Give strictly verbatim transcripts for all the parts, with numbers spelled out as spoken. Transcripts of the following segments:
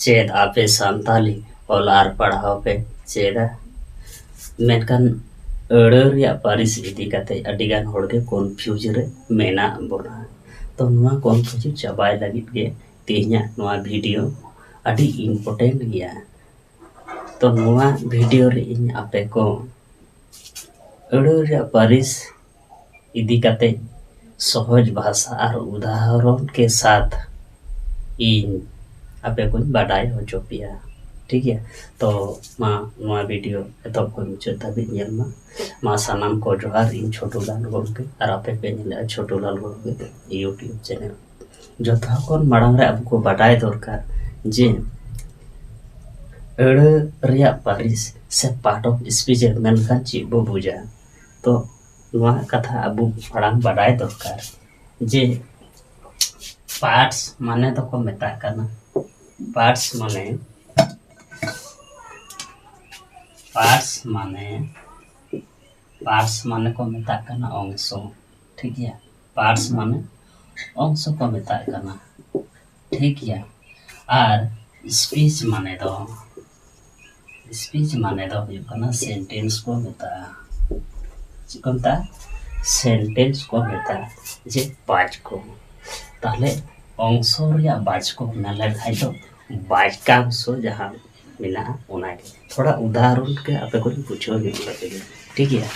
ᱪᱮᱫ ᱟᱯᱮ ᱥᱟᱱᱛᱟᱞᱤ ᱚᱞ ᱟᱨ ᱯᱟᱲᱦᱟᱣ ᱯᱮ ᱪᱮᱫᱟ? ᱢᱮᱱᱠᱷᱟᱱ ᱟᱹᱲᱟᱹ ᱨᱮᱭᱟᱜ ᱯᱟᱹᱨᱤᱥ ᱤᱫᱤ ᱠᱟᱛᱮ ᱟᱹᱰᱤᱜᱟᱱ ᱦᱚᱲᱜᱮ ᱠᱚᱱᱯᱷᱤᱭᱩᱡᱽ ᱨᱮ ᱢᱮᱱᱟᱜ ᱵᱚᱱᱟ᱾ ᱛᱚ, ᱱᱚᱣᱟ ᱠᱚᱱᱯᱷᱤᱭᱩᱡᱽ ᱪᱟᱵᱟᱭ ᱞᱟᱹᱜᱤᱫ ᱜᱮ ᱛᱮᱦᱮᱧᱟᱜ ᱱᱚᱣᱟ ᱵᱷᱤᱰᱤᱭᱳ ᱟᱹᱰᱤ ᱤᱢᱯᱚᱨᱴᱮᱱᱴ ᱜᱮᱭᱟ᱾ ᱛᱚ, ᱱᱚᱣᱟ ᱵᱷᱤᱰᱤᱭᱳ ᱨᱮ ᱤᱧ ᱟᱯᱮ ᱠᱚ ᱟᱹᱲᱟᱹ ᱨᱮᱭᱟᱜ ᱯᱟᱹᱨᱤᱥ ᱤᱫᱤ ᱠᱟᱛᱮ ᱥᱚᱦᱚᱡᱽ ᱵᱷᱟᱥᱟ ᱟᱨ ᱩᱫᱟᱦᱚᱨᱚᱱ ᱠᱮ ᱥᱟᱛᱷ ᱤᱧ ᱟᱯᱮ ᱠᱚᱧ ᱵᱟᱰᱟᱭ ᱦᱚᱪᱚ ᱯᱮᱭᱟ᱾ ᱴᱷᱤᱠ ᱜᱮᱭᱟ? ᱛᱚ, ᱢᱟ ᱱᱚᱣᱟ ᱵᱷᱤᱰᱤᱭᱳ ᱮᱛᱚᱦᱚᱵ ᱠᱷᱚᱱ ᱢᱩᱪᱟᱹᱫ ᱫᱷᱟᱹᱵᱤᱡ ᱧᱮᱞ ᱢᱟ᱾ ᱢᱟ ᱥᱟᱱᱟᱢ ᱠᱚ ᱡᱚᱦᱟᱨ, ᱤᱧ ᱪᱷᱳᱴᱩ ᱞᱟᱞ ᱜᱚᱢᱠᱮ ᱟᱨ ᱟᱯᱮ ᱯᱮ ᱧᱮᱞᱮᱫᱼᱟ ᱪᱷᱳᱴᱩ ᱞᱟᱞ ᱜᱚᱢᱠᱮ YouTube ᱪᱮᱱᱮᱞ᱾ ᱡᱚᱛᱚ ᱠᱷᱚᱱ ᱢᱟᱲᱟᱝ ᱨᱮ ᱟᱵᱚ ᱠᱚ ᱵᱟᱰᱟᱭ ᱫᱚᱨᱠᱟᱨ ᱡᱮ ᱟᱹᱲᱟᱹ ᱨᱮᱭᱟᱜ ᱯᱟᱹᱨᱤᱥ ᱥᱮ part of speech ᱢᱮᱱᱠᱷᱟᱱ ᱪᱮᱫ ᱵᱚ ᱵᱩᱡᱟ᱾ ᱛᱚ, ᱱᱚᱣᱟ ᱠᱟᱛᱷᱟ ᱟᱵᱚ ᱢᱟᱲᱟᱝ ᱵᱟᱰᱟᱭ ᱫᱚᱨᱠᱟᱨ ᱡᱮ ᱯᱟᱨᱴᱥ ᱢᱟᱱᱮ ᱫᱚᱠᱚ ᱢᱮᱛᱟᱜ ᱠᱟᱱᱟ, ᱯᱟᱨᱴᱥ ᱢᱟᱱᱮ, ᱯᱟᱨᱴᱥ ᱢᱟᱱᱮ, ᱯᱟᱨᱴᱥ ᱢᱟᱱᱮ ᱠᱚ ᱢᱮᱛᱟᱜ ᱠᱟᱱᱟ ᱚᱝᱥᱚ᱾ ᱴᱷᱤᱠ ᱜᱮᱭᱟ? ᱯᱟᱨᱴᱥ ᱢᱟᱱᱮ ᱚᱝᱥᱚ ᱠᱚ ᱢᱮᱛᱟᱜ ᱠᱟᱱᱟ᱾ ᱴᱷᱤᱠ ᱜᱮᱭᱟ? ᱟᱨ ᱥᱯᱤᱪ ᱢᱟᱱᱮ ᱫᱚ, ᱥᱯᱤᱪ ᱢᱟᱱᱮ ᱫᱚ ᱦᱩᱭᱩᱜ ᱠᱟᱱᱟ ᱥᱮᱱᱴᱮᱱᱥ ᱠᱚ ᱢᱮᱛᱟᱜᱼᱟ᱾ ᱪᱮᱫ ᱠᱚ ᱢᱮᱛᱟᱜᱼᱟ? ᱥᱮᱱᱴᱮᱱᱥ ᱠᱚ ᱢᱮᱛᱟᱜᱼᱟ, ᱡᱮ ᱵᱟᱪᱠᱚ᱾ ᱛᱟᱦᱞᱮ ᱚᱝᱥᱚ ᱨᱮᱭᱟᱜ ᱵᱟᱪᱠᱚ ᱢᱮᱱ ᱞᱮᱠᱷᱟᱡ ᱫᱚ ᱵᱟᱪᱠᱟᱝᱥᱚ ᱡᱟᱦᱟᱸ ᱢᱮᱱᱟᱜᱼᱟ ᱚᱱᱟᱜᱮ᱾ ᱛᱷᱚᱲᱟ ᱩᱫᱟᱦᱚᱨᱚᱱ ᱛᱮ ᱟᱯᱮ ᱠᱚᱧ ᱵᱩᱡᱷᱟᱹᱣ ᱧᱚᱜ ᱛᱟᱯᱮ ᱜᱮ, ᱴᱷᱤᱠ ᱜᱮᱭᱟ?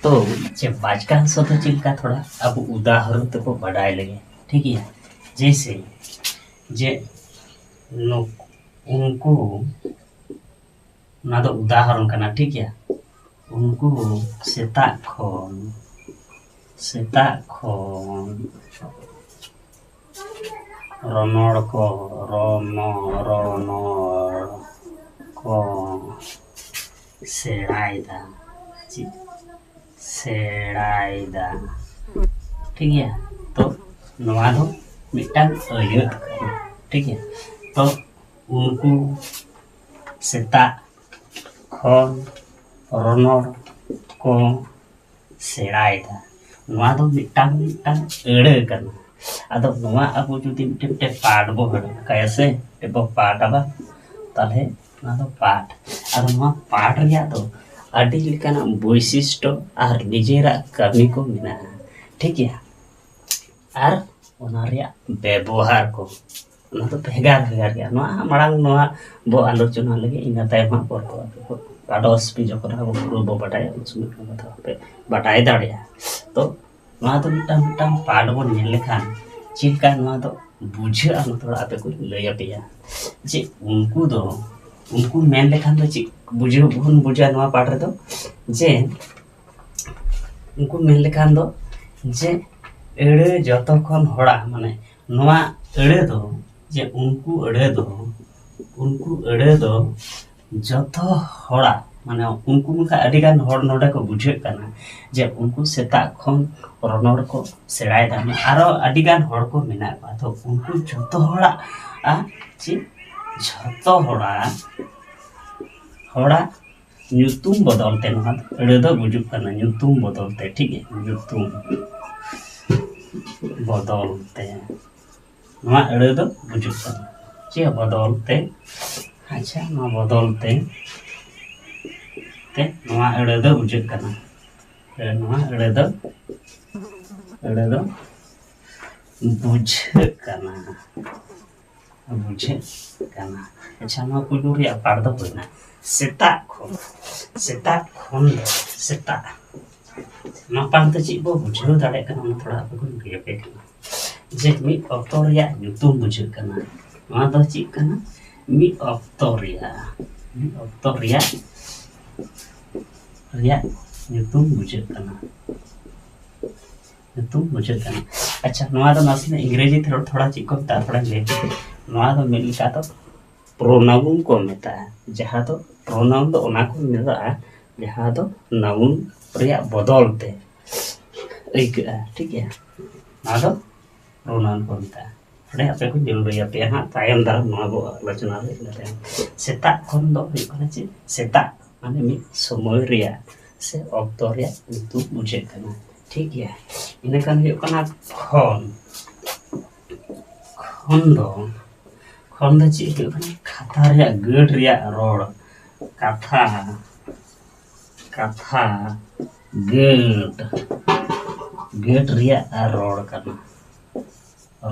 ᱛᱚ, ᱡᱮ ᱵᱟᱪᱠᱟᱝᱥᱚ ᱫᱚ ᱪᱮᱫ ᱞᱮᱠᱟ, ᱛᱷᱚᱲᱟ ᱟᱵᱚ ᱩᱫᱟᱦᱚᱨᱚᱱ ᱛᱮᱵᱚ ᱵᱟᱰᱟᱭ ᱞᱮᱜᱮ, ᱴᱷᱤᱠ ᱜᱮᱭᱟ? ᱡᱮᱭᱥᱮ, ᱡᱮ ᱱᱩᱠ-, ᱩᱱᱠᱩ, ᱚᱱᱟ ᱫᱚ ᱩᱫᱟᱦᱚᱨᱚᱱ ᱠᱟᱱᱟ, ᱴᱷᱤᱠ ᱜᱮᱭᱟ? ᱩᱱᱠᱩ ᱥᱮᱛᱟᱜ ᱠᱷᱚᱱ, ᱥᱮᱛᱟᱜ ᱠᱷᱚᱱ ᱨᱚᱱᱚᱲ ᱠᱚ, ᱨᱚᱱᱚ-, ᱨᱚᱱᱚᱲ ᱠᱚ ᱥᱮᱬᱟᱭᱮᱫᱟ᱾ ᱪᱮᱫ? ᱥᱮᱬᱟᱭᱮᱫᱟ᱾ ᱴᱷᱤᱠ ᱜᱮᱭᱟ? ᱛᱚ, ᱱᱚᱣᱟ ᱫᱚ ᱢᱤᱫᱴᱟᱝ ᱟᱹᱭᱟᱹᱛ ᱠᱟᱱᱟ᱾ ᱴᱷᱤᱠ ᱜᱮᱭᱟ? ᱛᱚ, ᱩᱱᱠᱩ ᱥᱮᱛᱟᱜ ᱠᱷᱚᱱ ᱨᱚᱱᱚᱲ ᱠᱚ ᱥᱮᱬᱟᱭᱮᱫᱟ᱾ ᱱᱚᱣᱟ ᱫᱚ ᱢᱤᱫᱴᱟᱝ, ᱢᱤᱫᱴᱟᱝ ᱟᱹᱲᱟᱹ ᱠᱟᱱᱟ᱾ ᱟᱫᱚ ᱱᱚᱣᱟ ᱟᱵᱚ ᱡᱩᱫᱤ ᱢᱤᱫᱴᱮᱱ ᱢᱤᱫᱴᱮᱱ ᱯᱟᱴ ᱵᱚ ᱦᱟᱹᱴᱤᱧ ᱠᱟᱭᱟ ᱥᱮ, ᱢᱤᱫᱴᱮᱱ ᱵᱚ ᱯᱟᱴ ᱟᱵᱟ, ᱛᱟᱦᱚᱞᱮ ᱱᱚᱣᱟ ᱫᱚ ᱯᱟᱴ᱾ ᱟᱫᱚ ᱱᱚᱣᱟ ᱯᱟᱴ ᱨᱮᱭᱟᱜ ᱫᱚ ᱟᱹᱰᱤ ᱞᱮᱠᱟᱱᱟᱜ ᱵᱳᱭᱥᱤᱥᱴᱚ ᱟᱨ ᱱᱤᱡᱮᱨᱟᱜ ᱠᱟᱹᱢᱤ ᱠᱚ ᱢᱮᱱᱟᱜᱼᱟ, ᱴᱷᱤᱠ ᱜᱮᱭᱟ? ᱟᱨ ᱚᱱᱟ ᱨᱮᱭᱟᱜ ᱵᱮᱵᱚᱦᱟᱨ ᱠᱚ, ᱚᱱᱟ ᱫᱚ ᱵᱷᱮᱜᱟᱨ ᱵᱷᱮᱜᱟᱨ ᱜᱮᱭᱟ᱾ ᱱᱚᱣᱟ ᱢᱟᱲᱟᱝ ᱱᱚᱣᱟ ᱵᱚ ᱟᱞᱳᱪᱚᱱᱟ ᱞᱟᱹᱜᱤᱫ, ᱤᱱᱟᱹ ᱛᱟᱭᱚᱢ ᱦᱟᱸᱜ ᱯᱚᱨ ᱠᱚ ᱟᱯᱮ ᱠᱚ ᱟᱰᱚᱥ ᱯᱮ ᱡᱚᱠᱷᱚᱱ ᱟᱵᱚ ᱯᱩᱨᱟᱹ ᱵᱚ ᱵᱟᱰᱟᱭᱟ, ᱩᱱ ᱥᱚᱢᱚᱭ ᱱᱚᱣᱟ ᱠᱟᱛᱷᱟ ᱯᱮ ᱵᱟᱰᱟᱭ ᱫᱟᱲᱮᱭᱟᱜᱼᱟ᱾ ᱛᱚ ᱱᱚᱣᱟ ᱫᱚ ᱢᱤᱫᱴᱟᱝ ᱢᱤᱫᱴᱟᱝ ᱯᱟᱴ ᱵᱚᱱ ᱧᱮᱞ ᱞᱮᱠᱷᱟᱱ ᱪᱮᱫ ᱞᱮᱠᱟ ᱱᱚᱣᱟ ᱫᱚ ᱵᱩᱡᱷᱟᱹᱜᱼᱟ, ᱚᱱᱟ ᱛᱷᱚᱲᱟ ᱟᱯᱮ ᱠᱚᱧ ᱞᱟᱹᱭ ᱟᱯᱮᱭᱟ᱾ ᱡᱮ ᱩᱱᱠᱩ ᱫᱚ, ᱩᱱᱠᱩ ᱢᱮᱱ ᱞᱮᱠᱷᱟᱱ ᱫᱚ ᱪᱮᱫ ᱵᱩᱡᱷᱟᱹᱣ ᱵᱚᱱ ᱵᱩᱡᱟ ᱱᱚᱣᱟ ᱯᱟᱴ ᱨᱮᱫᱚ? ᱡᱮ ᱩᱱᱠᱩ ᱢᱮᱱ ᱞᱮᱠᱷᱟᱱ ᱫᱚ ᱡᱮ ᱟᱹᱲᱟᱹ ᱡᱚᱛᱚ ᱠᱷᱚᱱ ᱦᱚᱲᱟᱜ, ᱢᱟᱱᱮ ᱱᱚᱣᱟ ᱟᱹᱲᱟᱹ ᱫᱚ, ᱡᱮ ᱩᱱᱠᱩ ᱟᱹᱲᱟᱹ ᱫᱚ, ᱩᱱᱠᱩ ᱟᱹᱲᱟᱹ ᱫᱚ ᱡᱚᱛᱚ ᱦᱚᱲᱟᱜ, ᱢᱟᱱᱮ ᱩᱱᱠᱩ ᱢᱮᱱᱠᱷᱟᱱ ᱟᱹᱰᱤ ᱜᱟᱱ ᱦᱚᱲ ᱱᱚᱰᱮ ᱠᱚ ᱵᱩᱡᱷᱟᱹᱜ ᱠᱟᱱᱟ ᱡᱮ ᱩᱱᱠᱩ ᱥᱮᱛᱟᱜ ᱠᱷᱚᱱ ᱨᱚᱱᱚᱲ ᱠᱚ ᱥᱮᱬᱟᱭᱮᱫᱟ᱾ ᱟᱨᱚ ᱟᱹᱰᱤ ᱜᱟᱱ ᱦᱚᱲ ᱠᱚ ᱢᱮᱱᱟᱜ ᱠᱚᱣᱟ, ᱛᱚ ᱩᱱᱠᱩ ᱡᱚᱛᱚ ᱦᱚᱲᱟᱜ, ᱟ, ᱪᱮᱫ, ᱡᱚᱛᱚ ᱦᱚᱲᱟᱜ, ᱦᱚᱲᱟᱜ ᱧᱩᱛᱩᱢ ᱵᱚᱫᱚᱞ ᱛᱮ ᱱᱚᱣᱟ ᱟᱹᱲᱟᱹ ᱫᱚ ᱵᱩᱡᱩᱜ ᱠᱟᱱᱟ, ᱧᱩᱛᱩᱢ ᱵᱚᱫᱚᱞ ᱛᱮ, ᱴᱷᱤᱠ ᱜᱮᱭᱟ, ᱧᱩᱛᱩᱢ ᱵᱚᱫᱚᱞ ᱛᱮ ᱱᱚᱣᱟ ᱟᱹᱲᱟᱹ ᱫᱚ ᱵᱩᱡᱩᱜ ᱠᱟᱱᱟ᱾ ᱪᱮᱫ ᱵᱚᱫᱚᱞ ᱛᱮ? ᱟᱪᱪᱷᱟ, ᱱᱚᱣᱟ ᱵᱚᱫᱚᱞ ᱛᱮ, ᱛᱮ ᱱᱚᱣᱟ ᱟᱹᱲᱟᱹ ᱫᱚ ᱵᱩᱡᱷᱟᱹᱜ ᱠᱟᱱᱟ᱾ ᱱᱚᱣᱟ ᱟᱹᱲᱟᱹ ᱫᱚ, ᱟᱹᱲᱟᱹ ᱫᱚ ᱵᱩᱡᱷᱟᱹᱜ ᱠᱟᱱᱟ, ᱵᱩᱡᱷᱟᱹᱜ ᱠᱟᱱᱟ᱾ ᱟᱪᱪᱷᱟ, ᱱᱚᱣᱟ ᱯᱩᱭᱞᱩ ᱨᱮᱭᱟᱜ ᱯᱟᱴ ᱫᱚ ᱦᱩᱭᱱᱟ ᱥᱮᱛᱟᱜ ᱠᱷᱚᱱ, ᱥᱮᱛᱟᱜ ᱠᱷᱚᱱ ᱫᱚ, ᱥᱮᱛᱟᱜ, ᱱᱚᱣᱟ ᱯᱟᱴ ᱫᱚ ᱪᱮᱫ ᱵᱚ ᱵᱩᱡᱷᱟᱹᱣ ᱫᱟᱲᱮᱭᱟᱜ ᱠᱟᱱᱟ, ᱚᱱᱟ ᱛᱷᱚᱲᱟ ᱟᱯᱮ ᱠᱚᱧ ᱞᱟᱹᱭ ᱟᱯᱮ ᱠᱟᱱᱟ᱾ ᱡᱮ ᱢᱤᱫ ᱚᱠᱛᱚ ᱨᱮᱭᱟᱜ ᱧᱩᱛᱩᱢ ᱵᱩᱡᱷᱟᱹᱜ ᱠᱟᱱᱟ᱾ ᱱᱚᱣᱟ ᱫᱚ ᱪᱮᱫ ᱠᱟᱱᱟ? ᱢᱤᱫ ᱚᱠᱛᱚ ᱨᱮᱭᱟᱜ, ᱢᱤᱫ ᱚᱠᱛᱚ ᱨᱮᱭᱟᱜ, ᱨᱮᱭᱟᱜ ᱧᱩᱛᱩᱢ ᱵᱩᱡᱷᱟᱹᱜ ᱠᱟᱱᱟ, ᱧᱩᱛᱩᱢ ᱵᱩᱡᱷᱟᱹᱜ ᱠᱟᱱᱟ᱾ ᱟᱪᱪᱷᱟ, ᱱᱚᱣᱟ ᱫᱚ ᱱᱟᱥᱮᱱᱟᱜ ᱤᱝᱨᱮᱡᱤ ᱛᱮ ᱨᱚᱲ ᱛᱷᱚᱲᱟ ᱪᱮᱫ ᱠᱚ ᱢᱮᱛᱟᱜᱼᱟ, ᱛᱷᱚᱲᱟᱧ ᱞᱟᱹᱭ ᱟᱯᱮ᱾ ᱱᱚᱣᱟ ᱫᱚ ᱢᱤᱫ ᱞᱮᱠᱟ ᱫᱚ ᱯᱨᱳᱱᱟᱣᱩᱱ ᱠᱚ ᱢᱮᱛᱟᱜᱼᱟ, ᱡᱟᱦᱟᱸ ᱫᱚ ᱯᱨᱳᱱᱟᱣᱩᱱ ᱫᱚ ᱚᱱᱟ ᱠᱚ ᱢᱮᱛᱟᱜᱼᱟ ᱡᱟᱦᱟᱸ ᱫᱚ ᱱᱟᱣᱩᱱ ᱨᱮᱭᱟᱜ ᱵᱚᱫᱚᱞ ᱛᱮ ᱟᱹᱭᱠᱟᱹᱜᱼᱟ, ᱴᱷᱤᱠ ᱜᱮᱭᱟ? ᱱᱚᱣᱟ ᱫᱚ ᱯᱨᱳᱱᱟᱣᱩᱱ ᱠᱚ ᱢᱮᱛᱟᱜᱼᱟ᱾ ᱚᱸᱰᱮ ᱟᱯᱮ ᱠᱚ ᱧᱮᱞ ᱞᱟᱹᱭ ᱟᱯᱮᱭᱟ ᱦᱟᱸᱜ ᱛᱟᱭᱚᱢ ᱫᱟᱨᱟᱢ ᱱᱚᱣᱟ ᱵᱚ ᱟᱞᱳᱪᱚᱱᱟ ᱨᱮ᱾ ᱤᱱᱟᱹ ᱛᱟᱭᱚᱢ ᱥᱮᱛᱟᱜ ᱠᱷᱚᱱ ᱫᱚ ᱦᱩᱭᱩᱜ ᱠᱟᱱᱟ ᱪᱮᱫ? ᱥᱮᱛᱟᱜ ᱢᱟᱱᱮ ᱢᱤᱫ ᱥᱚᱢᱚᱭ ᱨᱮᱭᱟᱜ ᱥᱮ ᱚᱠᱛᱚ ᱨᱮᱭᱟᱜ ᱧᱩᱛᱩᱢ ᱵᱩᱡᱷᱟᱹᱜ ᱠᱟᱱᱟ, ᱴᱷᱤᱠ ᱜᱮᱭᱟ? ᱤᱱᱟᱹ ᱠᱷᱟᱱ ᱦᱩᱭᱩᱜ ᱠᱟᱱᱟ ᱠᱷᱚᱱ, ᱠᱷᱚᱱ ᱫᱚ ᱠᱷᱚᱱ ᱫᱚ ᱪᱮᱫ ᱦᱩᱭᱩᱜ ᱠᱟᱱᱟ? ᱠᱟᱛᱷᱟ ᱨᱮᱭᱟᱜ ᱜᱟᱹᱴ ᱨᱮᱭᱟᱜ ᱨᱚᱲ᱾ ᱠᱟᱛᱷᱟ ᱠᱟᱛᱷᱟ ᱜᱟᱹᱴ ᱜᱟᱹᱴ ᱨᱮᱭᱟᱜ ᱨᱚᱲ ᱠᱟᱱᱟ᱾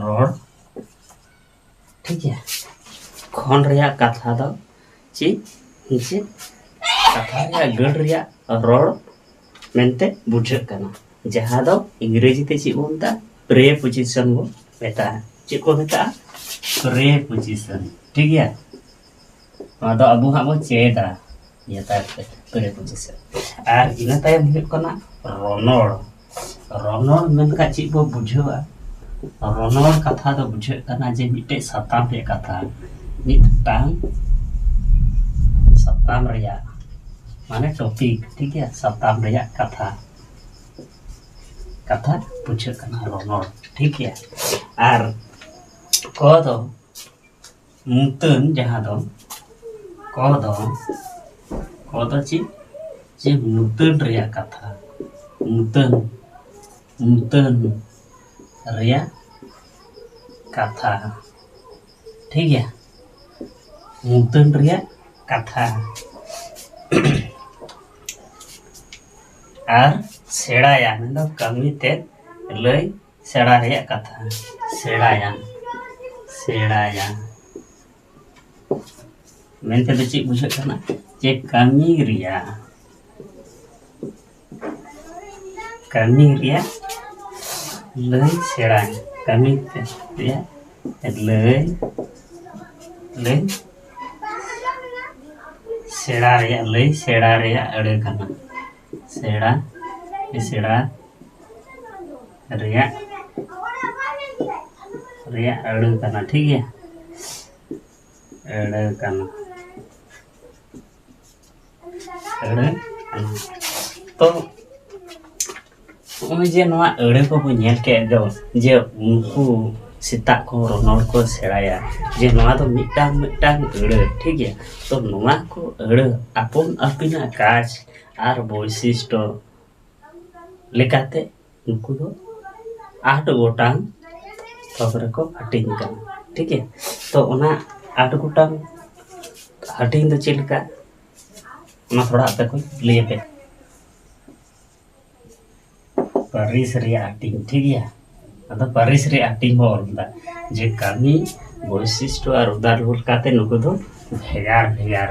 ᱨᱚᱲ, ᱴᱷᱤᱠ ᱜᱮᱭᱟ᱾ ᱠᱷᱚᱱ ᱨᱮᱭᱟᱜ ᱠᱟᱛᱷᱟ ᱫᱚ ᱪᱮᱫ? ᱪᱮᱫ? ᱠᱟᱛᱷᱟ ᱨᱮᱭᱟᱜ ᱜᱟᱹᱴ ᱨᱮᱭᱟᱜ ᱨᱚᱲ ᱢᱮᱱᱛᱮ ᱵᱩᱡᱷᱟᱹᱜ ᱠᱟᱱᱟ, ᱡᱟᱦᱟᱸ ᱫᱚ ᱤᱝᱨᱮᱡᱤ ᱛᱮ ᱪᱮᱫ ᱵᱚᱱ ᱢᱮᱛᱟᱜᱼᱟ? ᱯᱨᱮᱯᱳᱡᱤᱥᱚᱱ ᱵᱚᱱ ᱢᱮᱛᱟᱜᱼᱟ᱾ ᱪᱮᱫ ᱠᱚ ᱢᱮᱛᱟᱜᱼᱟ? ᱯᱨᱮᱯᱳᱡᱤᱥᱚᱱ, ᱴᱷᱤᱠ ᱜᱮᱭᱟ᱾ ᱱᱚᱣᱟ ᱫᱚ ᱟᱵᱚ ᱦᱟᱸᱜ ᱵᱚᱱ ᱪᱮᱫᱟ ᱱᱮᱛᱟᱨ ᱯᱨᱮᱯᱳᱡᱤᱥᱚᱱ᱾ ᱟᱨ ᱤᱱᱟᱹ ᱛᱟᱭᱚᱢ ᱦᱩᱭᱩᱜ ᱠᱟᱱᱟ ᱨᱚᱱᱚᱲ᱾ ᱨᱚᱱᱚᱲ ᱢᱮᱱᱠᱷᱟᱱ ᱪᱮᱫ ᱵᱚ ᱵᱩᱡᱷᱟᱹᱣᱟ? ᱨᱚᱱᱚᱲ ᱠᱟᱛᱷᱟ ᱫᱚ ᱵᱩᱡᱷᱟᱹᱜ ᱠᱟᱱᱟ ᱡᱮ ᱢᱤᱫᱴᱮᱡ ᱥᱟᱛᱟᱢ ᱨᱮᱭᱟᱜ ᱠᱟᱛᱷᱟ, ᱢᱤᱫᱴᱟᱝ ᱥᱟᱛᱟᱢ ᱨᱮᱭᱟᱜ, ᱢᱟᱱᱮ ᱴᱚᱯᱤᱠ, ᱴᱷᱤᱠ ᱜᱮᱭᱟ, ᱥᱟᱛᱟᱢ ᱨᱮᱭᱟᱜ ᱠᱟᱛᱷᱟ, ᱠᱟᱛᱷᱟ ᱵᱩᱡᱷᱟᱹᱜ ᱠᱟᱱᱟ ᱨᱚᱱᱚᱲ, ᱴᱷᱤᱠ ᱜᱮᱭᱟ᱾ ᱟᱨ ᱠᱚ ᱫᱚ ᱢᱩᱛᱟᱹᱱ, ᱡᱟᱦᱟᱸ ᱫᱚ ᱠᱚ ᱫᱚ ᱠᱚ ᱫᱚ ᱪᱮᱫ? ᱪᱮᱫ ᱢᱩᱛᱟᱹᱱ ᱨᱮᱭᱟᱜ ᱠᱟᱛᱷᱟ, ᱢᱩᱛᱟᱹᱱ ᱢᱩᱛᱟᱹᱱ ᱨᱮᱭᱟᱜ ᱠᱟᱛᱷᱟ, ᱴᱷᱤᱠ ᱜᱮᱭᱟ᱾ ᱢᱩᱛᱟᱹᱱ ᱨᱮᱭᱟᱜ ᱠᱟᱛᱷᱟ᱾ ᱟᱨ ᱥᱮᱬᱟᱭᱟ ᱢᱮᱱᱫᱚ ᱠᱟᱹᱢᱤ ᱛᱮ ᱞᱟᱹᱭ ᱥᱮᱬᱟ ᱨᱮᱭᱟᱜ ᱠᱟᱛᱷᱟ᱾ ᱥᱮᱬᱟᱭᱟ ᱥᱮᱬᱟᱭᱟ ᱢᱮᱱᱛᱮ ᱫᱚ ᱪᱮᱫ ᱵᱩᱡᱷᱟᱹᱜ ᱠᱟᱱᱟ? ᱡᱮ ᱠᱟᱹᱢᱤ ᱨᱮᱭᱟᱜ ᱠᱟᱹᱢᱤ ᱨᱮᱭᱟᱜ ᱞᱟᱹᱭ ᱥᱮᱬᱟ, ᱠᱟᱹᱢᱤ ᱨᱮᱭᱟᱜ ᱞᱟᱹᱭ ᱞᱟᱹᱭ ᱥᱮᱬᱟ ᱨᱮᱭᱟᱜ ᱞᱟᱹᱭ ᱥᱮᱬᱟ ᱨᱮᱭᱟᱜ ᱟᱹᱲᱟᱹ ᱠᱟᱱᱟ᱾ ᱥᱮᱬᱟ ᱥᱮᱬᱟ ᱨᱮᱭᱟᱜ ᱨᱮᱭᱟᱜ ᱟᱹᱲᱟᱹ ᱠᱟᱱᱟ, ᱴᱷᱤᱠ ᱜᱮᱭᱟ᱾ ᱟᱹᱲᱟᱹ ᱠᱟᱱᱟ ᱟᱹᱲᱟᱹ ᱠᱟᱱᱟ᱾ ᱛᱚ ᱱᱚᱜᱼᱚᱭ ᱡᱮ ᱱᱚᱣᱟ ᱟᱹᱲᱟᱹ ᱠᱚᱵᱚ ᱧᱮᱞ ᱠᱮᱫ ᱫᱚ, ᱡᱮ ᱩᱱᱠᱩ ᱥᱮᱛᱟᱜ ᱠᱚ ᱨᱚᱱᱚᱲ ᱠᱚ ᱥᱮᱬᱟᱭᱟ, ᱡᱮ ᱱᱚᱣᱟ ᱫᱚ ᱢᱤᱫᱴᱟᱝ ᱢᱤᱫᱴᱟᱝ ᱟᱹᱲᱟᱹ, ᱴᱷᱤᱠ ᱜᱮᱭᱟ᱾ ᱛᱚ ᱱᱚᱣᱟ ᱠᱚ ᱟᱹᱲᱟᱹ ᱟᱯᱚᱱ ᱟᱹᱯᱤᱱᱟᱜ ᱠᱟᱡᱽ ᱟᱨ ᱵᱳᱭᱥᱤᱥᱴᱚ ᱞᱮᱠᱟᱛᱮ ᱩᱱᱠᱩ ᱫᱚ ᱟᱴ ᱜᱚᱴᱟᱝ ᱛᱷᱚᱠ ᱨᱮᱠᱚ ᱦᱟᱹᱴᱤᱧ ᱠᱟᱱᱟ᱾ ᱴᱷᱤᱠ ᱜᱮᱭᱟ? ᱛᱚ, ᱚᱱᱟ ᱟᱴ ᱜᱚᱴᱟᱝ ᱦᱟᱹᱴᱤᱧ ᱫᱚ ᱪᱮᱫ ᱞᱮᱠᱟ, ᱚᱱᱟ ᱛᱷᱚᱲᱟ ᱟᱯᱮ ᱠᱚᱧ ᱞᱟᱹᱭ ᱟᱯᱮ᱾ ᱯᱟᱹᱨᱤᱥ ᱨᱮᱭᱟᱜ ᱦᱟᱹᱴᱤᱧ, ᱴᱷᱤᱠ ᱜᱮᱭᱟ? ᱟᱫᱚ ᱯᱟᱹᱨᱤᱥ ᱨᱮᱭᱟᱜ ᱦᱟᱹᱴᱤᱧ ᱵᱚᱱ ᱚᱞ ᱮᱫᱟ ᱡᱮ ᱠᱟᱹᱢᱤ, ᱵᱳᱭᱥᱤᱥᱴᱚ ᱟᱨ ᱩᱫᱟᱨ ᱨᱩᱯ ᱞᱮᱠᱟᱛᱮ ᱱᱩᱠᱩ ᱫᱚ ᱵᱷᱮᱜᱟᱨ ᱵᱷᱮᱜᱟᱨ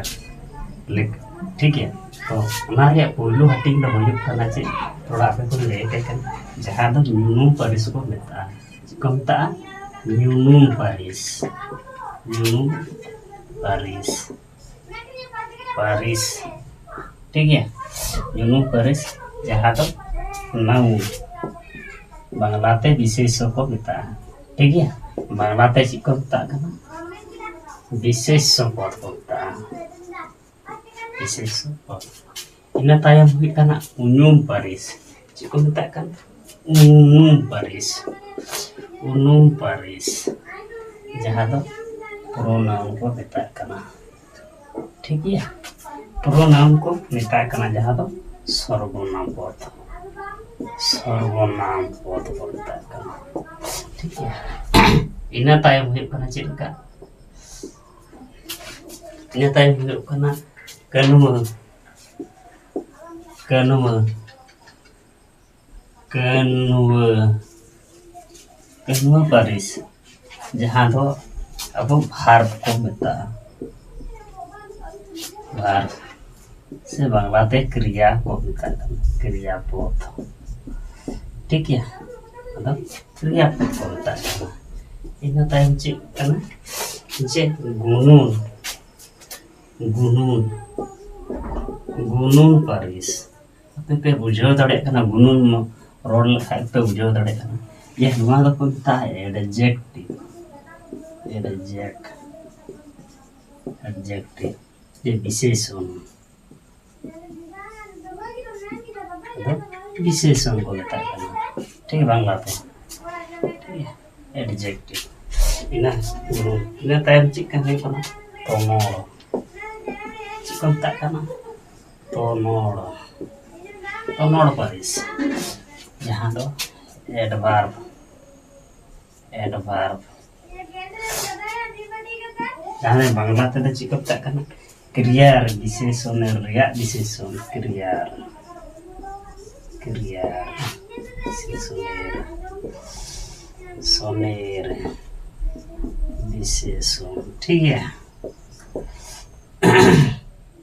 ᱞᱮᱠ-, ᱴᱷᱤᱠ ᱜᱮᱭᱟ? ᱛᱚ, ᱚᱱᱟ ᱨᱮᱭᱟᱜ ᱯᱳᱭᱞᱳ ᱦᱟᱹᱴᱤᱧ ᱫᱚ ᱦᱩᱭᱩᱜ ᱠᱟᱱᱟ ᱪᱮᱫ? ᱛᱷᱚᱲᱟ ᱟᱯᱮ ᱠᱚᱧ ᱞᱟᱹᱭ ᱟᱯᱮ ᱠᱟᱱᱟ, ᱡᱟᱦᱟᱸ ᱫᱚ ᱧᱩᱱᱩᱢ ᱯᱟᱹᱨᱤᱥ ᱠᱚ ᱢᱮᱛᱟᱜᱼᱟ᱾ ᱪᱮᱫ ᱠᱚ ᱢᱮᱛᱟᱜᱼᱟ? ᱧᱩᱱᱩᱢ ᱯᱟᱹᱨᱤᱥ᱾ ᱧᱩᱱᱩᱢ ᱯᱟᱹᱨᱤᱥ᱾ ᱯᱟᱹᱨᱤᱥ᱾ ᱴᱷᱤᱠ ᱜᱮᱭᱟ? ᱧᱩᱱᱩᱢ ᱯᱟᱹᱨᱤᱥ, ᱡᱟᱦᱟᱸ ᱫᱚ noun, ᱵᱟᱝᱞᱟᱛᱮ ᱵᱤᱥᱮᱥᱚ ᱠᱚ ᱢᱮᱛᱟᱜᱼᱟ᱾ ᱴᱷᱤᱠ ᱜᱮᱭᱟ? ᱵᱟᱝᱞᱟᱛᱮ ᱪᱮᱫ ᱠᱚ ᱢᱮᱛᱟᱜ ᱠᱟᱱᱟ? ᱵᱤᱥᱮᱥᱚ ᱯᱚᱫ ᱠᱚ ᱢᱮᱛᱟᱜᱼᱟ᱾ ᱵᱤᱥᱮᱥᱚ ᱯᱚᱫ᱾ ᱤᱱᱟᱹ ᱛᱟᱭᱚᱢ ᱦᱩᱭᱩᱜ ᱠᱟᱱᱟ ᱩᱱᱩᱢ ᱯᱟᱹᱨᱤᱥ᱾ ᱪᱮᱫ ᱠᱚ ᱢᱮᱛᱟᱜ ᱠᱟᱱᱟ? ᱩᱱᱩᱢ ᱯᱟᱹᱨᱤᱥ᱾ ᱩᱱᱩᱢ ᱯᱟᱹᱨᱤᱥ, ᱡᱟᱦᱟᱸ ᱫᱚ pronoun ᱠᱚ ᱢᱮᱛᱟᱜ ᱠᱟᱱᱟ᱾ ᱴᱷᱤᱠ ᱜᱮᱭᱟ? Pronoun ᱠᱚ ᱢᱮᱛᱟᱜ ᱠᱟᱱᱟ, ᱡᱟᱦᱟᱸ ᱫᱚ ᱥᱚᱨᱵᱚᱱᱟᱢ ᱯᱚᱫ᱾ ᱥᱚᱨᱵᱚᱱᱟᱢ ᱯᱚᱫ ᱠᱚ ᱢᱮᱛᱟᱜ ᱠᱟᱱᱟ᱾ ᱴᱷᱤᱠ ᱜᱮᱭᱟ? ᱤᱱᱟᱹ ᱛᱟᱭᱚᱢ ᱦᱩᱭᱩᱜ ᱠᱟᱱᱟ ᱪᱮᱫ ᱞᱮᱠᱟ? ᱤᱱᱟᱹ ᱛᱟᱭᱚᱢ ᱦᱩᱭᱩᱜ ᱠᱟᱱᱟ ᱠᱟᱹᱱᱩᱣᱟᱹ᱾ ᱠᱟᱹᱱᱩᱣᱟᱹ᱾ ᱠᱟᱹᱱᱩᱣᱟᱹ᱾ ᱠᱟᱹᱱᱩᱣᱟᱹ ᱯᱟᱹᱨᱤᱥ, ᱡᱟᱦᱟᱸ ᱫᱚ ᱟᱵᱚ verb ᱠᱚ ᱢᱮᱛᱟᱜᱼᱟ᱾ Verb᱾ ᱥᱮ ᱵᱟᱝᱞᱟᱛᱮ ᱠᱨᱤᱭᱟ ᱠᱚ ᱢᱮᱛᱟᱜ ᱠᱟᱱᱟ, ᱠᱨᱤᱭᱟ ᱯᱚᱫ᱾ ᱴᱷᱤᱠ ᱜᱮᱭᱟ? ᱟᱫᱚ ᱠᱨᱤᱭᱟ ᱯᱚᱫ ᱠᱚ ᱢᱮᱛᱟᱜ ᱠᱟᱱᱟ᱾ ᱤᱱᱟᱹ ᱛᱟᱭᱚᱢ ᱪᱮᱫ ᱠᱟᱱᱟ? ᱡᱮ ᱜᱩᱱᱩᱱ, ᱜᱩᱱᱩᱱ, ᱜᱩᱱᱩᱱ ᱯᱟᱹᱨᱤᱥ᱾ ᱟᱯᱮ ᱯᱮ ᱵᱩᱡᱷᱟᱹᱣ ᱫᱟᱲᱮᱭᱟᱜ ᱠᱟᱱᱟ, ᱜᱩᱱᱩᱱ ᱨᱚᱲ ᱞᱮᱠᱷᱟᱡ ᱯᱮ ᱵᱩᱡᱷᱟᱹᱣ ᱫᱟᱲᱮᱭᱟᱜ ᱠᱟᱱᱟ᱾ ᱡᱮ ᱱᱚᱣᱟ ᱫᱚᱠᱚ ᱢᱮᱛᱟᱜᱼᱟ adjective᱾ Adject-, adjective, ᱡᱮ ᱵᱤᱥᱮᱥᱚᱱ᱾ ᱟᱫᱚ ᱵᱤᱥᱮᱥᱚᱱ ᱠᱚ ᱢᱮᱛᱟᱜ ᱠᱟᱱᱟ, ᱴᱷᱤᱠ, ᱵᱟᱝᱞᱟᱛᱮ᱾ ᱴᱷᱤᱠ ᱜᱮᱭᱟ? Adjective᱾ ᱤᱱᱟᱹ, ᱤᱱᱟᱹ ᱛᱟᱭᱚᱢ ᱪᱮᱫ ᱠᱟᱱ ᱦᱩᱭᱩᱜ ᱠᱟᱱᱟ? ᱛᱚᱱᱚᱲ᱾ ᱪᱮᱫ ᱠᱚ ᱢᱮᱛᱟᱜ ᱠᱟᱱᱟ? ᱛᱚᱱᱚᱲ᱾ ᱛᱚᱱᱚᱲ ᱯᱟᱹᱨᱤᱥ, ᱡᱟᱦᱟᱸ ᱫᱚ adverb᱾ adverb. ᱡᱟᱦᱟᱸ ᱵᱟᱝᱞᱟ ᱛᱮᱫᱚ ᱪᱮᱫ ᱠᱚ ᱢᱮᱛᱟᱜ ᱠᱟᱱᱟ? ᱠᱨᱤᱭᱟᱨ ᱵᱤᱥᱮᱥᱚᱱᱮᱨ ᱨᱮᱭᱟᱜ ᱵᱤᱥᱮᱥᱚᱱ, ᱠᱨᱤᱭᱟᱨ, ᱠᱨᱤᱭᱟᱨ ᱵᱤᱥᱮᱥᱚᱱᱮᱨ, ᱥᱚᱱᱮᱨ ᱵᱤᱥᱮᱥᱚᱱ, ᱴᱷᱤᱠ ᱜᱮᱭᱟ᱾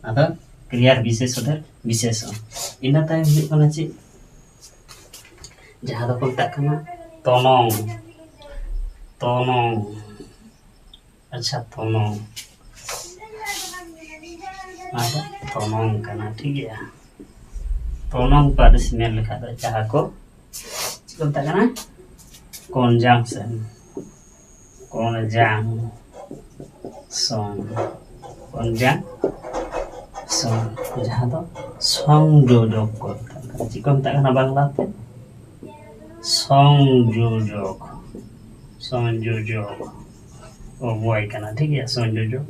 ᱟᱫᱚ ᱠᱨᱤᱭᱟᱨ ᱵᱤᱥᱮᱥᱚᱱᱮᱨ ᱵᱤᱥᱮᱥᱚᱱ, ᱤᱱᱟᱹ ᱛᱟᱭᱚᱢ ᱦᱩᱭᱩᱜ ᱠᱟᱱᱟ ᱪᱮᱫ? ᱡᱟᱦᱟᱸ ᱫᱚᱠᱚ ᱢᱮᱛᱟᱜ ᱠᱟᱱᱟ ᱛᱚᱱᱚᱝ, ᱛᱚᱱᱚᱝ᱾ ᱟᱪᱪᱷᱟ, ᱛᱚᱱᱚᱝ, ᱱᱚᱣᱟ ᱫᱚ ᱛᱚᱱᱚᱝ ᱠᱟᱱᱟ, ᱴᱷᱤᱠ ᱜᱮᱭᱟ᱾ ᱛᱚᱱᱚᱝ ᱯᱟᱹᱨᱤᱥ ᱢᱮᱱ ᱞᱮᱠᱷᱟᱡ ᱫᱚ ᱡᱟᱦᱟᱸ ᱠᱚ ᱪᱮᱫ ᱠᱚ ᱢᱮᱛᱟᱜ ᱠᱟᱱᱟ? ᱠᱚᱱᱡᱟᱝᱥᱚᱱ, ᱠᱚᱱᱡᱟᱝᱥᱚᱱ, ᱠᱚᱱᱡᱟᱝᱥᱚᱱ, ᱡᱟᱦᱟᱸ ᱫᱚ ᱥᱚᱝᱡᱳᱡᱚᱠ ᱠᱚ ᱢᱮᱛᱟᱜ ᱠᱟᱱᱟ᱾ ᱪᱮᱫ ᱠᱚ ᱢᱮᱛᱟᱜ ᱠᱟᱱᱟ ᱵᱟᱝᱞᱟ ᱛᱮ? ᱥᱚᱝᱡᱳᱡᱚᱠ, ᱥᱚᱝᱡᱳᱡᱚᱠ ᱚᱵᱚᱭ ᱠᱟᱱᱟ, ᱴᱷᱤᱠ ᱜᱮᱭᱟ᱾ ᱥᱚᱝᱡᱳᱡᱚᱠ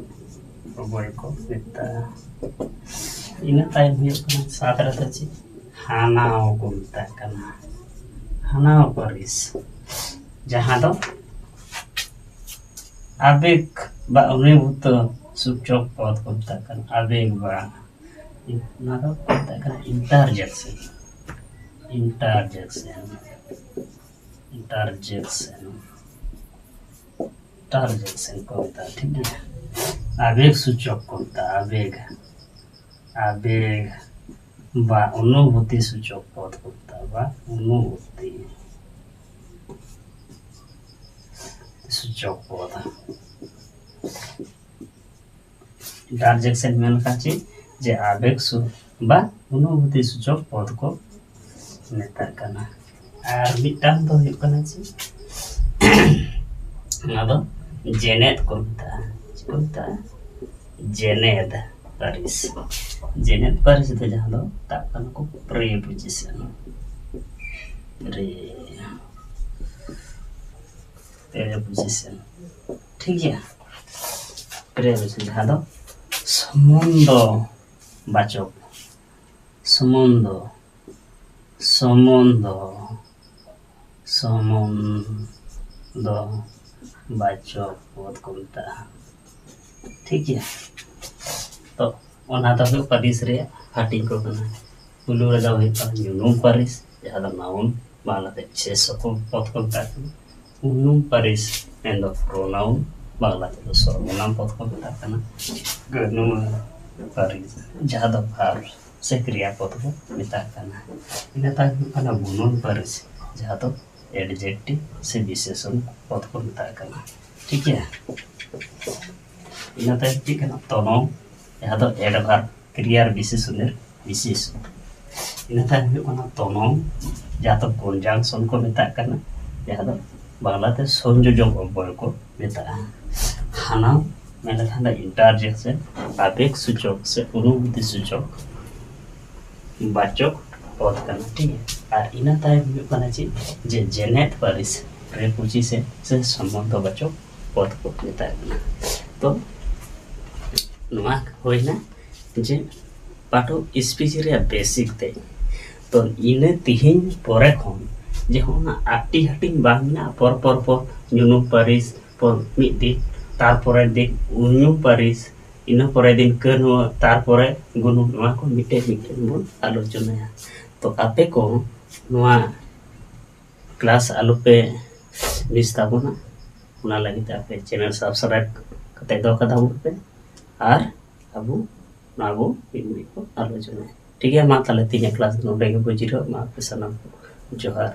ᱚᱵᱚᱭ ᱠᱚ ᱢᱮᱛᱟᱜᱼᱟ᱾ ᱤᱱᱟᱹ ᱛᱟᱭᱚᱢ ᱦᱩᱭᱩᱜ ᱠᱟᱱᱟ ᱥᱟᱛ ᱨᱮᱫᱚ ᱪᱮᱫ? ᱦᱟᱱᱟᱣ ᱠᱚ ᱢᱮᱛᱟᱜ ᱠᱟᱱᱟ, ᱦᱟᱱᱟᱣ ᱯᱟᱹᱨᱤᱥ, ᱡᱟᱦᱟᱸ ᱫᱚ ᱟᱵᱮᱜᱽ ᱵᱟ ᱚᱱᱩᱵᱷᱩᱛᱤ ᱥᱩᱪᱚᱠ ᱯᱚᱫ ᱠᱚ ᱢᱮᱛᱟᱜ ᱠᱟᱱᱟ᱾ ᱟᱵᱮᱜᱽ ᱵᱟ, ᱚᱱᱟ ᱫᱚ ᱠᱚ ᱢᱮᱛᱟᱜ ᱠᱟᱱᱟ ᱤᱱᱴᱟᱨᱡᱮᱠᱥᱚᱱ, ᱤᱱᱴᱟᱨᱡᱮᱠᱥᱚᱱ, ᱤᱱᱴᱟᱨᱡᱮᱠᱥᱚᱱ, ᱤᱱᱴᱟᱨᱡᱮᱠᱥᱚᱱ ᱠᱚ ᱢᱮᱛᱟᱜᱼᱟ, ᱴᱷᱤᱠ ᱜᱮᱭᱟ᱾ ᱟᱵᱮᱜᱽ ᱥᱩᱪᱚᱠ ᱠᱚ ᱢᱮᱛᱟᱜᱼᱟ, ᱟᱵᱮᱜᱽ, ᱟᱵᱮᱜᱽ ᱵᱟ ᱚᱱᱩᱵᱷᱩᱛᱤ ᱥᱩᱪᱚᱠ ᱯᱚᱫ ᱠᱚ ᱢᱮᱛᱟᱜᱼᱟ, ᱵᱟ ᱚᱱᱩᱵᱷᱩᱛᱤ ᱥᱩᱪᱚᱠ ᱯᱚᱫ᱾ ᱤᱱᱴᱟᱨᱡᱮᱠᱥᱚᱱ ᱢᱮᱱ ᱞᱮᱠᱷᱟᱱ ᱪᱮᱫ? ᱡᱮ ᱟᱵᱮᱜᱽ ᱥᱩ-, ᱵᱟ ᱚᱱᱩᱵᱷᱩᱛᱤ ᱥᱩᱪᱚᱠ ᱯᱚᱫ ᱠᱚ ᱢᱮᱛᱟᱜ ᱠᱟᱱᱟ᱾ ᱟᱨ ᱢᱤᱫᱴᱟᱝ ᱫᱚ ᱦᱩᱭᱩᱜ ᱠᱟᱱᱟ ᱪᱮᱫ? ᱚᱱᱟ ᱫᱚ ᱡᱮᱱᱮᱫ ᱠᱚ ᱢᱮᱛᱟᱜᱼᱟ᱾ ᱪᱮᱫ ᱠᱚ ᱢᱮᱛᱟᱜᱼᱟ? ᱡᱮᱱᱮᱫ ᱯᱟᱹᱨᱤᱥ᱾ ᱡᱮᱱᱮᱫ ᱯᱟᱹᱨᱤᱥ ᱫᱚ ᱡᱟᱦᱟᱸ ᱫᱚ ᱢᱮᱛᱟᱜ ᱠᱟᱱᱟ ᱠᱚ ᱯᱨᱤᱯᱳᱡᱤᱥᱚᱱ, ᱯᱨᱤ-, ᱯᱨᱤᱯᱳᱡᱤᱥᱚᱱ, ᱴᱷᱤᱠ ᱜᱮᱭᱟ᱾ ᱯᱨᱤᱯᱳᱡᱤᱥᱚᱱ ᱡᱟᱦᱟᱸ ᱫᱚ ᱥᱚᱢᱚᱱᱫᱚ ᱵᱟᱪᱚᱠ, ᱥᱚᱢᱚᱱᱫᱚ, ᱥᱚᱢᱚᱱᱫᱚ, ᱥᱚᱢᱚᱱ ᱫᱚ ᱵᱟᱪᱚᱠ ᱯᱚᱫ ᱠᱚ ᱢᱮᱛᱟᱜᱼᱟ᱾ ᱴᱷᱤᱠ ᱜᱮᱭᱟ, ᱛᱚ ᱚᱱᱟ ᱫᱚ ᱦᱩᱭᱩᱜ ᱯᱟᱹᱨᱤᱥ ᱨᱮᱭᱟᱜ ᱦᱟᱹᱴᱤᱧ ᱠᱚ ᱠᱟᱱᱟ᱾ ᱯᱩᱭᱞᱩ ᱨᱮᱫᱚ ᱦᱩᱭᱩᱜ ᱠᱟᱱᱟ ᱧᱩᱱᱩᱢ ᱯᱟᱹᱨᱤᱥ, ᱡᱟᱦᱟᱸ ᱫᱚ ᱱᱟᱣᱩᱱ, ᱵᱟᱝᱞᱟᱛᱮ ᱪᱷᱮ ᱥᱚᱠᱚ ᱯᱚᱫ ᱠᱚ ᱢᱮᱛᱟᱜ ᱠᱟᱱᱟ᱾ ᱩᱱᱩᱢ ᱯᱟᱹᱨᱤᱥ, ᱢᱮᱱᱫᱚ ᱯᱨᱳᱱᱟᱣᱩᱱ, ᱵᱟᱝᱞᱟ ᱛᱮᱫᱚ ᱥᱚᱨᱵᱚᱱᱟᱢ ᱯᱚᱫ ᱠᱚ ᱢᱮᱛᱟᱜ ᱠᱟᱱᱟ᱾ ᱜᱟᱹᱱᱩᱢ ᱯᱟᱹᱨᱤᱥ, ᱡᱟᱦᱟᱸ ᱫᱚ ᱵᱷᱟᱨᱵ ᱥᱮ ᱠᱨᱤᱭᱟ ᱯᱚᱫ ᱠᱚ ᱢᱮᱛᱟᱜ ᱠᱟᱱᱟ᱾ ᱤᱱᱟᱹ ᱛᱟᱭᱚᱢ ᱦᱩᱭᱩᱜ ᱠᱟᱱᱟ ᱵᱩᱱᱩᱱ ᱯᱟᱹᱨᱤᱥ, ᱡᱟᱦᱟᱸ ᱫᱚ ᱮᱰᱡᱮᱠᱴᱤᱵᱷ ᱥᱮ ᱵᱤᱥᱮᱥᱚᱱ ᱯᱚᱫ ᱠᱚ ᱢᱮᱛᱟᱜ ᱠᱟᱱᱟ᱾ ᱴᱷᱤᱠ ᱜᱮᱭᱟ, ᱤᱱᱟᱹ ᱛᱟᱭᱚᱢ ᱪᱮᱫ ᱠᱟᱱᱟ? ᱛᱚᱱᱚᱝ, ᱡᱟᱦᱟᱸ ᱫᱚ ᱮᱰᱵᱷᱟᱨᱵ, ᱠᱨᱤᱭᱟᱨ ᱵᱤᱥᱮᱥᱚᱱᱮᱨ ᱵᱤᱥᱮᱥᱚᱱ᱾ ᱤᱱᱟᱹ ᱛᱟᱭᱚᱢ ᱦᱩᱭᱩᱜ ᱠᱟᱱᱟ ᱛᱚᱱᱚᱝ, ᱡᱟᱦᱟᱸ ᱫᱚ ᱠᱚᱱᱡᱟᱝᱥᱚᱱ ᱠᱚ ᱢᱮᱛᱟᱜ ᱠᱟᱱᱟ, ᱡᱟᱦᱟᱸ ᱫᱚ ᱵᱟᱝᱞᱟᱛᱮ ᱥᱚᱝᱡᱳᱡᱚᱠ ᱚᱵᱽᱵᱚᱭᱚ ᱠᱚ ᱢᱮᱛᱟᱜᱼᱟ᱾ ᱦᱟᱱᱟᱝ ᱢᱮᱱ ᱞᱮᱠᱷᱟᱱ ᱫᱚ ᱤᱱᱴᱟᱨᱡᱮᱠᱥᱚᱱ, ᱟᱵᱮᱜᱽ ᱥᱩᱪᱚᱠ ᱥᱮ ᱚᱱᱩᱵᱷᱩᱛᱤ ᱥᱩᱪᱚᱠ ᱵᱟᱪᱚᱠ ᱯᱚᱫ ᱠᱟᱱᱟ᱾ ᱴᱷᱤᱠ ᱜᱮᱭᱟ, ᱟᱨ ᱤᱱᱟᱹ ᱛᱟᱭᱚᱢ ᱦᱩᱭᱩᱜ ᱠᱟᱱᱟ ᱪᱮᱫ? ᱡᱮ ᱡᱮᱱᱮᱛ ᱯᱟᱹᱨᱤᱥ ᱨᱮ ᱯᱩᱪᱤ ᱥᱮ ᱥᱮ ᱥᱚᱢᱵᱚᱱᱫᱷᱚ ᱵᱟᱪᱚᱠ ᱯᱚᱫ ᱠᱚ ᱢᱮᱛᱟᱜ ᱠᱟᱱᱟ᱾ ᱛᱚ ᱱᱚᱣᱟ ᱦᱩᱭᱱᱟ ᱡᱮ ᱯᱟᱴᱷᱚ ᱥᱯᱤᱪ ᱨᱮᱭᱟᱜ ᱵᱮᱥᱤᱠ ᱛᱮ᱾ ᱛᱚ ᱤᱱᱟᱹ ᱛᱤᱦᱤᱧ ᱯᱚᱨᱮ ᱠᱷᱚᱱ ᱡᱮ ᱦᱚᱸ ᱚᱱᱟ ᱟᱴᱴᱤ ᱦᱟᱹᱴᱤᱧ ᱵᱟᱝ ᱢᱮᱱᱟᱜᱼᱟ, ᱯᱚᱨ ᱯᱚᱨ ᱯᱚᱨ ᱧᱩᱱᱩᱢ ᱯᱟᱹᱨᱤᱥ ᱯᱚᱨ ᱢᱤᱫ ᱫᱤᱱ, ᱛᱟᱨᱯᱚᱨᱮᱨ ᱫᱤᱱ ᱩᱭᱩᱝ ᱯᱟᱹᱨᱤᱥ, ᱤᱱᱟᱹ ᱯᱚᱨᱮ ᱫᱤᱱ ᱠᱟᱹᱱᱦᱩ, ᱛᱟᱨᱯᱚᱨᱮ ᱜᱩᱱᱩ, ᱱᱚᱣᱟ ᱠᱚ ᱢᱤᱫᱴᱮᱱ ᱢᱤᱫᱴᱮᱱ ᱵᱚᱱ ᱟᱞᱳᱪᱚᱱᱟᱭᱟ᱾ ᱛᱚ ᱟᱯᱮ ᱠᱚ ᱱᱚᱣᱟ ᱠᱞᱟᱥ ᱟᱞᱚᱯᱮ ᱢᱤᱥ ᱛᱟᱵᱚᱱᱟ, ᱚᱱᱟ ᱞᱟᱹᱜᱤᱫ ᱛᱮ ᱟᱯᱮ ᱪᱮᱱᱮᱞ ᱥᱟᱵᱥᱠᱨᱟᱭᱤᱵ ᱠᱟᱛᱮ ᱫᱚᱦᱚ ᱠᱟᱛᱟ ᱵᱚᱱ ᱯᱮ᱾ ᱟᱨ ᱟᱵᱚ ᱱᱚᱣᱟ ᱵᱚ ᱢᱤᱫ ᱢᱤᱫ ᱵᱚ ᱟᱞᱳᱪᱚᱱᱟᱭᱟ᱾ ᱴᱷᱤᱠ ᱜᱮᱭᱟ, ᱢᱟ ᱛᱟᱦᱚᱞᱮ ᱛᱮᱦᱮᱧᱟᱜ ᱠᱞᱟᱥ ᱫᱚ ᱱᱚᱰᱮ ᱜᱮᱵᱚ ᱡᱤᱨᱟᱹᱜ ᱢᱟ᱾ ᱟᱯᱮ ᱥᱟᱱᱟᱢ ᱠᱚ ᱡᱚᱦᱟᱨ᱾